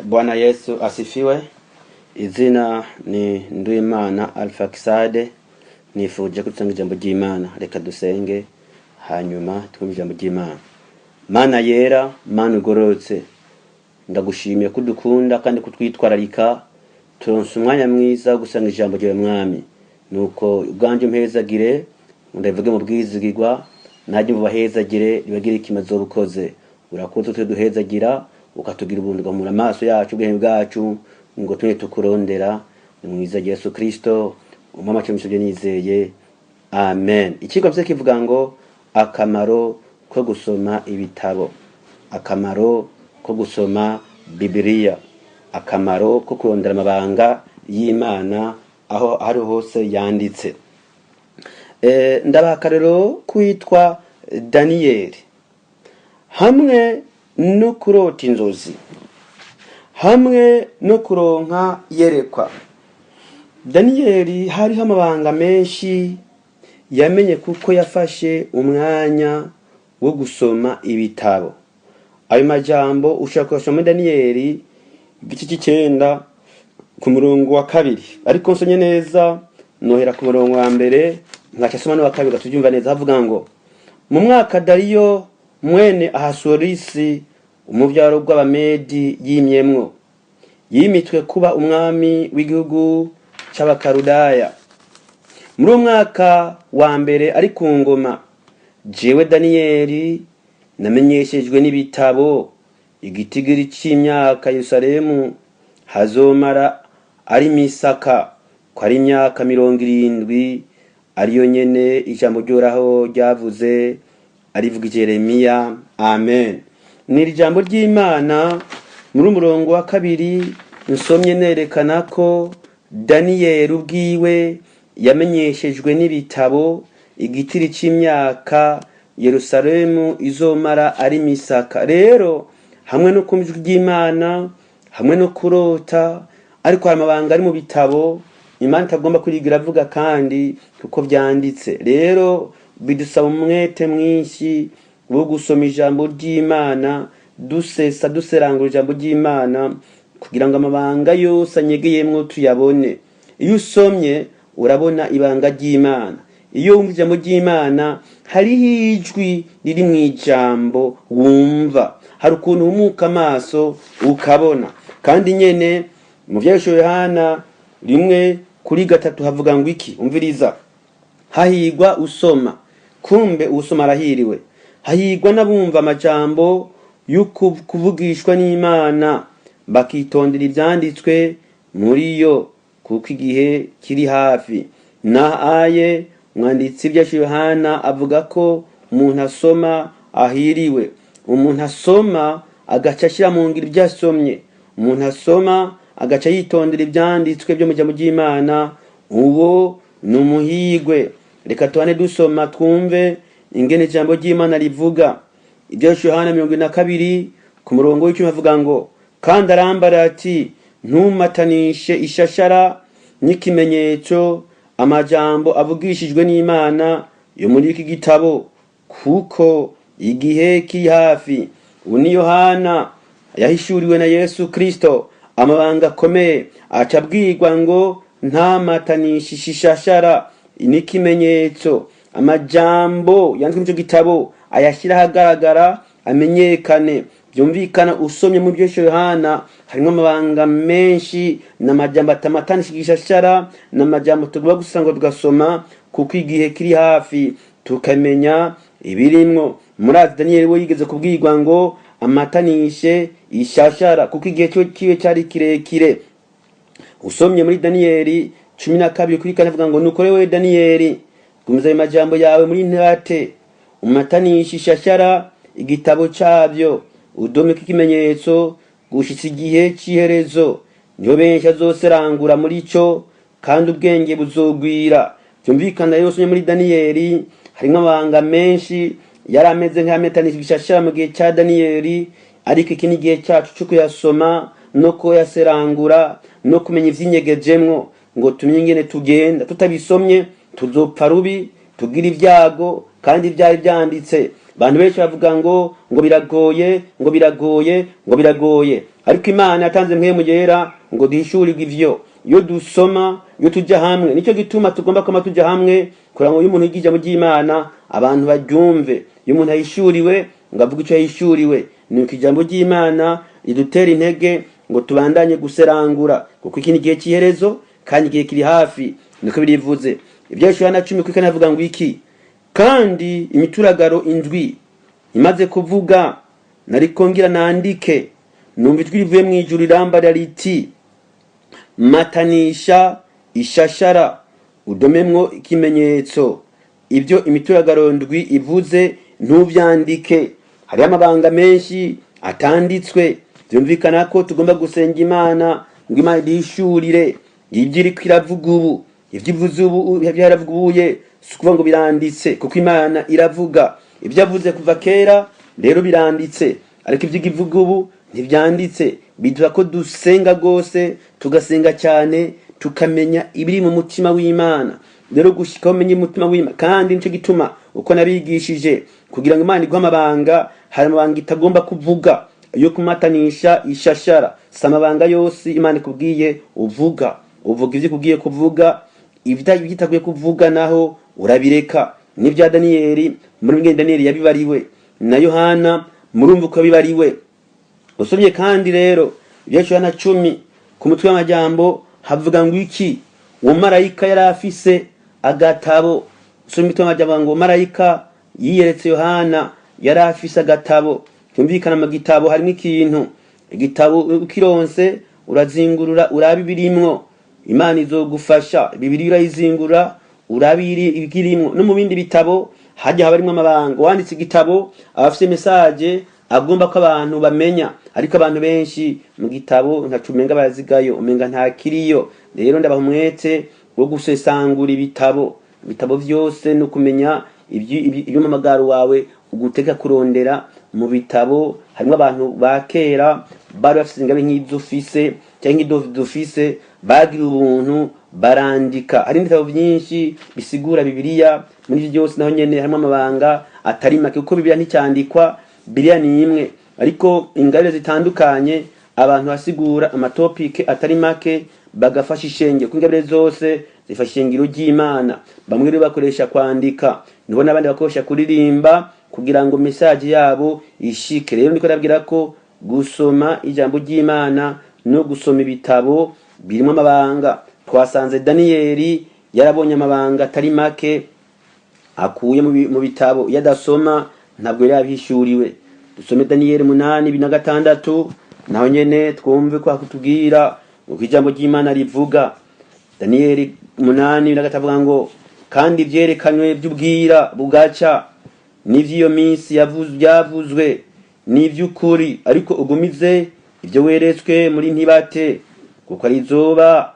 Bwana Yesu asifiwe. Izina ni Nduwimana Alfakisade. Nifuje ko dusanga ijambo ry'Imana. Reka dusenge hanyuma twumve ijambo ry'Imana. Mana yera, Mana ugororotse, ndagushimiye ko udukunda kandi kutwitwararika. Turonse umwanya mwiza wo gusanga ijambo ryawe, Mwami. Nuko ubwanje umpezagire, ndabivuge mu bwizigirwa, najye mubahezagire ribagire ikimazo bukoze. Urakoze twe duhezagira ukatugira ubuntu, ugahumura amaso yacu, ubwenge bwacu, ngo tune tukurondera. Ni mwiza Yesu Kristo umwami wacu byo nizeye, amen. Icigwa mfise kivuga ngo akamaro ko gusoma ibitabo, akamaro ko gusoma Bibiliya, akamaro ko kurondera amabanga y'Imana aho ari hose yanditse. Ndabaha akarero kwitwa Daniyeli hamwe no kurota inzozi, hamwe no kuronka yerekwa. Daniyeli hariho amabanga menshi yamenye kuko yafashe umwanya wo gusoma ibitabo. Ayo majambo ushobora kuyasoma muri Daniyeli igice c'icenda ku murongo wa kabiri, ariko nsomye neza nohera ku murongo wa mbere nkaca soma n'uwa kabiri tubyumva neza. Havuga ngo: mu mwaka Dariyo mwene Ahasuerisi, umuvyaro rw'Abamedi, yimyemwo, yimitwe kuba umwami w'igihugu c'Abakarudaya, muri uwo mwaka wa mbere ari ku ngoma, jewe Daniyeli namenyeshejwe n'ibitabo igitigiri c'imyaka Yerusalemu hazomara ari misaka, ko ari imyaka 70, ariyo nyene ijambo ry'Uhoraho ryavuze arivuga Yeremiya. Amen. Ni ijambo ry'Imana muri umurongo wa kabiri nsomye nerekana ko Daniyeli ubwiwe yamenyeshejwe n'ibitabo igitiri c'imyaka Yerusalemu izomara ari misaka. Rero hamwe no kumva ijwi ry'Imana, hamwe no kurota, ariko hari amabanga ari mu bitabo Imana itagomba kurigira avuga kandi kuko vyanditse. Rero bidusaba umwete mwinshi wo gusoma ijambo ry'Imana, dusesa duserangura ijambo ry'Imana kugira ngo amabanga yose anyegeyemwo tuyabone. Iyo usomye urabona ibanga ry'Imana. Iyo wumva ijambo ry'Imana, hariho ijwi riri mu ijambo wumva, hari ukuntu uhumuka amaso ukabona. Kandi nyene mu vyahishuriwe Yohana 1:3 havuga ngo iki? Umviriza: hahigwa usoma. Kumbe usoma arahiriwe. Hahigwa n'abumva amajambo y'ukuvugishwa n'Imana, bakitondera ivyanditswe muri yo, kuko igihe kiri hafi. Na aye mwanditsi ibyacu Yohana avuga ko umuntu asoma ahiriwe, umuntu asoma agaca ashyira mu ngiro ibyo asomye, umuntu asoma agaca yitondera ibyanditswe byo mu ijambo ry'Imana, uwo ni umuhigwe. Reka tubane dusoma twumve ingene ijambo ry'Imana rivuga. Ibyo Yohana 42 ku murongo w'10 avuga ngo: kandi arambara ati: ntumatanishe ishashara n'ikimenyetso amajambo avugishijwe n'Imana yo muri iki gitabo, kuko igihe kiri hafi. Ubu ni Yohana yahishuriwe na Yesu Kristo amabanga akomeye, aca abwirwa ngo ntamatanishe ishashara n'ikimenyetso amajambo yanditswe muri icyo gitabo, ayashyira ahagaragara amenyekane. Byumvikana usomye mu byo Yohana harimo amabanga menshi n'amajambo atamatanisha igishashara, n'amajambo tugomba gusa ngo tugasoma kuko igihe kiri hafi, tukamenya ibirimwo. Murazi Daniyeli we yigeze kubwirwa ngo amatanishe ishashara kuko igihe cyo kiwe cyari kirekire. Usomye muri Daniyeli 12:4 avuga ngo: nukore we Daniyeli, gumiza ayo majambo yawe muri ntate, umatanishe ishashara igitabo cabyo, udomeke ikimenyetso gushitsa igihe c'iherezo. Niho benshi azoserangura muri co, kandi ubwenge buzogwira. Byumvikana rero usomye muri Daniyeli harimwo amabanga menshi yari ameze nk'ayametanisha igishashara mu gihe ca Daniyeli, ariko iki ni igihe cyacu cyo kuyasoma no kuyaserangura no kumenya ivy'inyegejemwo ngo tumenye ingene tugenda. Tutabisomye tuzopfa rubi, tugira ibyago kandi byari byanditse. Abantu benshi bavuga ngo biragoye, ngo biragoye, ngo biragoye. Ariko Imana yatanze Mpwemu Yera ngo duhishurirwe ivyo. Iyo dusoma, iyo tujya hamwe, nicyo gituma tugomba kwama tujya hamwe, kugira ngo iyo umuntu yiga ijambo ry'Imana abantu baryumve. Iyo umuntu ahishuriwe ngo avuge icyo yahishuriwe, nuko ijambo ry'Imana ridutera intege ngo tubandanye guserangura, kuko iki ni igihe cy'iherezo kandi igihe kiri hafi. Niko birivuze ibyo Yohana 10:4, avuga ngo iki? Kandi imituragaro indwi imaze kuvuga, nariko ngira nandike, numva ijwi rivuye mu ijuru rirambarira riti: "Matanisha ishashara, udomemwo ikimenyetso ibyo imituragaro ndwi ivuze, ntuvyandike." Hariho amabanga menshi atanditswe. Byumvikana ko tugomba gusenga Imana ngo Imana idihishurire ibyo iriko iravuga ubu. Ibyo ivuze ubu, ibyo yaravuga ubuye, si ukuvuga ngo biranditse, kuko Imana iravuga. Ibyo yavuze kuva kera rero biranditse, ariko ibyo ivuga ubu ntibyanditse. Biduha ko dusenga rwose, tugasenga cyane, tukamenya ibiri mu mutima w'Imana. Rero gushika umenye umutima w'Imana, kandi nicyo gituma uko nabigishije, kugira ngo Imana iguhe amabanga, hari amabanga itagomba kuvuga yo kumatanisha ishashara. Si amabanga yose Imana ikubwiye uvuga. Uvuga ibyo ikubwiye kuvuga, ibyo itakwiye kuvuga naho urabireka. N'ibya Daniyeli, muri bwe Daniyeli yabibariwe, na Yohana murumva uko bibariwe. Usomye kandi rero ibya Yohana 10, ku mutwe w'amajambo havuga ngo iki? Uwo marayika yari afise agatabo. Usomye umutwe w'amajambo ngo marayika yiyeretse Yohana yari afise agatabo. Byumvikana mu gitabo harimo ikintu. Igitabo ukironse urazingurura, uraba ibirimwo. Imana izogufasha. Bibiliya urayizingura, uraba ibirimwo. No mu bindi bitabo hajya haba harimwo amabanga. Wanditse igitabo aba afise message agomba ko abantu bamenya, ariko abantu benshi mu gitabo ntaco umenga barazigayo, umenga nta kiriyo. Rero ndabaha umwete wo gusesangura ibitabo, ibitabo vyose, no kumenya ivy'umuhamagaro wawe uguteka kurondera mu bitabo. Harimo abantu ba kera bari bafise ingabe nk'izo ufise cyangwa nk'izo dufise, bagira ubuntu barandika. Hari ibitabo byinshi bisigura Bibiliya. Muri ivyo byose naho nyene harimo amabanga atari make, kuko Bibiliya nticyandikwa, Bibiliya ni imwe, ariko ingabire zitandukanye abantu basigura amatopike atari make, bagafasha ishengero, kuko ingabire zose zifasha ishengero ry'Imana. Bamwe rero bakoresha kwandika, niho n'abandi bakoresha kuririmba kugira ngo message yabo ishike. Rero niko ndabwira ko gusoma ijambo ry'Imana no gusoma ibitabo birimo amabanga. Twasanze Daniyeli yarabonye amabanga atari make akuye mu bitabo. Iyo adasoma ntabwo yari yabihishuriwe. Dusome Daniyeli 8:26, naho nyene twumve ko hakutubwira uko ijambo ry'Imana rivuga. Daniyeli 8:26 avuga ngo: "Kandi ivyerekanywe vy'ubwira bugaca n'ivy'iyo minsi byavuzwe n'ivy'ukuri, ariko ugumize ivyo weretswe muri ntibate, kuko ari izoba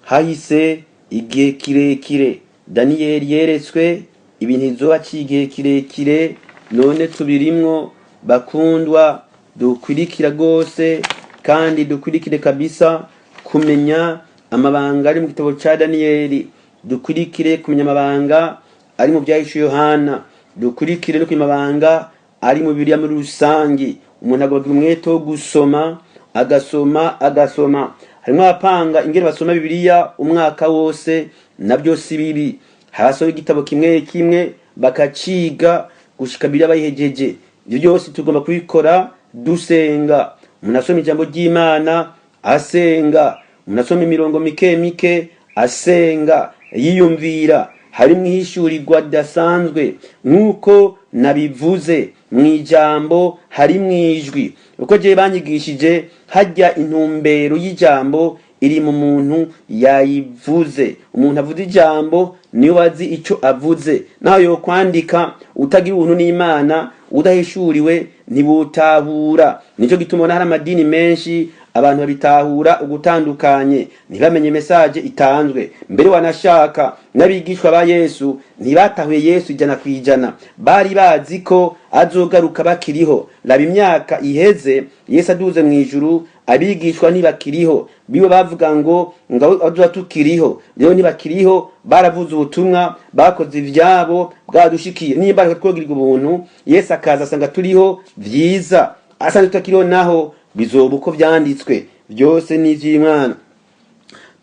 hahise igihe kirekire." Daniyeli yeretswe ibintu izoba igihe kirekire, none tubirimwo. Bakundwa, dukwirikira rwose kandi dukwirikire kabisa kumenya amabanga ari mu gitabo ca Daniyeli, dukurikire kumenya amabanga ari mu byahishuwe Yohana, dukurikire no kumenya amabanga ari mu Bibiliya muri rusangi. Umuntu agomba kugira umwete wo gusoma, agasoma, agasoma. Harimwo abapanga ingene basoma Bibiliya umwaka wose, nabyo si bibi. Hari abasoma igitabo kimwe kimwe bakaciga gushika Bibiliya bayihejeje. Ibyo byose tugomba kubikora dusenga. Umuntu asoma ijambo ry'Imana asenga, umuntu asoma imirongo mike mike asenga, yiyumvira, harimwo ihishurirwa ridasanzwe. Nk'uko nabivuze, mu ijambo harimwo ijwi. Uko jewe banyigishije, hajya intumbero y'ijambo iri mu muntu yayivuze. Umuntu avuze ijambo niwe azi ico avuze. Naho yokwandika, utagira ubuntu n'Imana, udahishuriwe, ntibutahura. Nico gituma ubona hari amadini menshi, abantu babitahura ugutandukanye, ntibamenye message itanzwe. Mbere wanashaka n'abigishwa ba Yesu ntibatahuye Yesu 100%. Bari bazi ko azogaruka bakiriho. Raba imyaka iheze, Yesu aduze mu ijuru, abigishwa ntibakiriho. Biwe bavuga ngo azoba tukiriho, rero ntibakiriho. Baravuze ubutumwa, bakoze ivyabo, bwadushikiye. Nimba ariko twogirirwa ubuntu, Yesu akaza asanga turiho, vyiza. Asanze tutakiriho naho. Bizoba uko vyanditswe, byose ni ivy'Imana.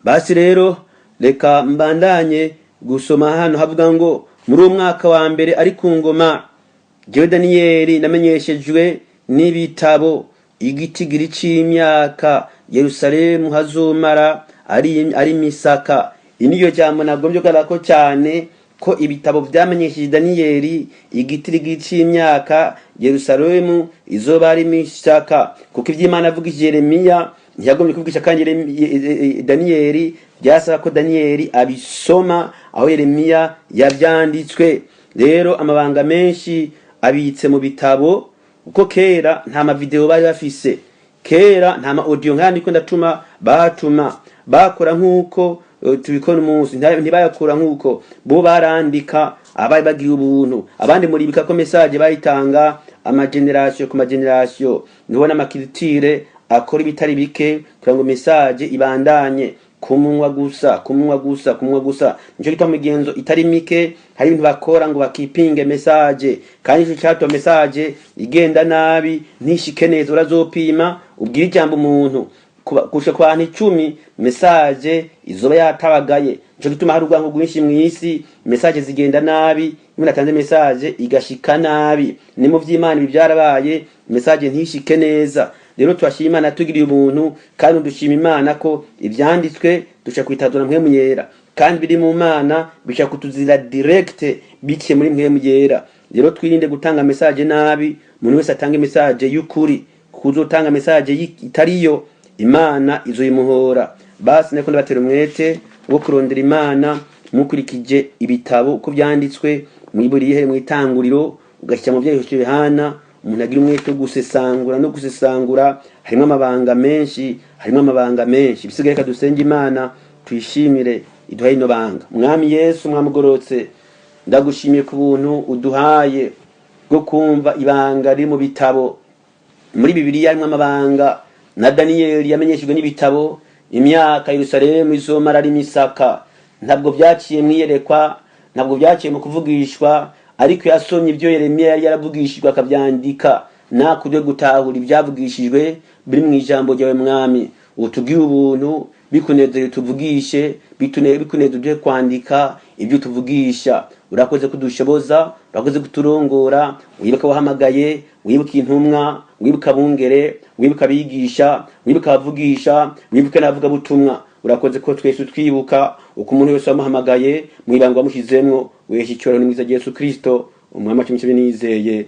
Basi rero reka mbandanye gusoma. Hano havuga ngo muri uwo mwaka wa mbere ari ku ngoma, jewe Daniyeli namenyeshejwe n'ibitabo igitigiri c'imyaka Yerusalemu hazomara ari misaka. Ini iryo jambo nagombye kugaragara cyane ko ibitabo vyamenyesheje Daniyeli igitigiri c'imyaka Yerusalemu izoba ari misaka, kuko ivy'Imana avugishije Yeremiya ntiyagombye kuvugisha kandi Daniyeli. Byasaba ko Daniyeli abisoma aho Yeremiya yavyanditswe. Rero amabanga menshi abitse mu bitabo, kuko kera nta mavideo bari bafise, kera nta ma audio nkaya ndiko ndatuma batuma bakora nk'uko tubikora umunsi. Ntibayakora nk'uko bo barandika. Abari bagiye ubuntu, abandi muribika ko message bayitanga amageneration ku mageneration. Nibona amaculture akora ibitari bike kugira ngo message ibandanye kumunwa gusa, kumunwa gusa, kumunwa gusa. Nico gituma migenzo itari mike hari ibintu bakora ngo bakipinge message, kandi ico catuma message igenda nabi, ntishike neza. Urazopima ubwire ijambo umuntu gushika ku bantu 10, message izoba yatabagaye. Nico gituma hari urwango rwinshi mw'isi, message zigenda nabi. Iyo umuntu atanze message igashika nabi, ni mu vy'Imana ibi byarabaye, message ntishike neza. Rero turashima Imana tugiriye ubuntu, kandi dushima Imana ko ivyanditswe duca kwitazura Mpwemu Yera, kandi biri mu Mana bica kutuzira direct biciye muri Mpwemu Yera. Rero twirinde gutanga message nabi. Umuntu wese atanga message y'ukuri, kuko uzotanga message itariyo, Imana izoyimuhora. Basi nako ndabatera umwete wo kurondera Imana mukurikije ibitabo uko vyanditswe mwiburiye mu Itanguriro ugashyira mu Vyahishuwe Yohana. Umuntu agira umwete wo gusesangura no gusesangura, harimo amabanga menshi, harimo amabanga menshi. Bisigaye reka dusenge Imana, tuyishimire iduhaye ino banga. Mwami Yesu, mwamugorotse, ndagushimiye ku buntu uduhaye bwo kumva ibanga riri mu bitabo. Muri Bibiliya harimwo amabanga. Na Daniyeli yamenyeshejwe n'ibitabo imyaka Yerusalemu izomara ari imisaka. Ntabwo byaciye mwiyerekwa, ntabwo byaciye mu kuvugishwa, ariko yasomye ibyo Yeremiya yari yaravugishijwe akabyandika. Nakujwe gutahura ibyavugishijwe biri mu ijambo ryawe. Mwami, utubwire ubuntu, bikunezere tuvugishe, bikunezere uduhe kwandika ibyo tuvugisha. Urakoze kudushoboza, urakoze kuturongora. Wibuka wahamagaye, wibuka intumwa, wibuka abungere, wibuka abigisha, wibuka abavugisha, wibuke n'abavugabutumwa. Urakoze ko twese twibuka uko umuntu wese wamuhamagaye mu ibanga wamushyizemwo. Wesha icyubahiro ni mwiza Yesu Kristo umwami wacu nizeye.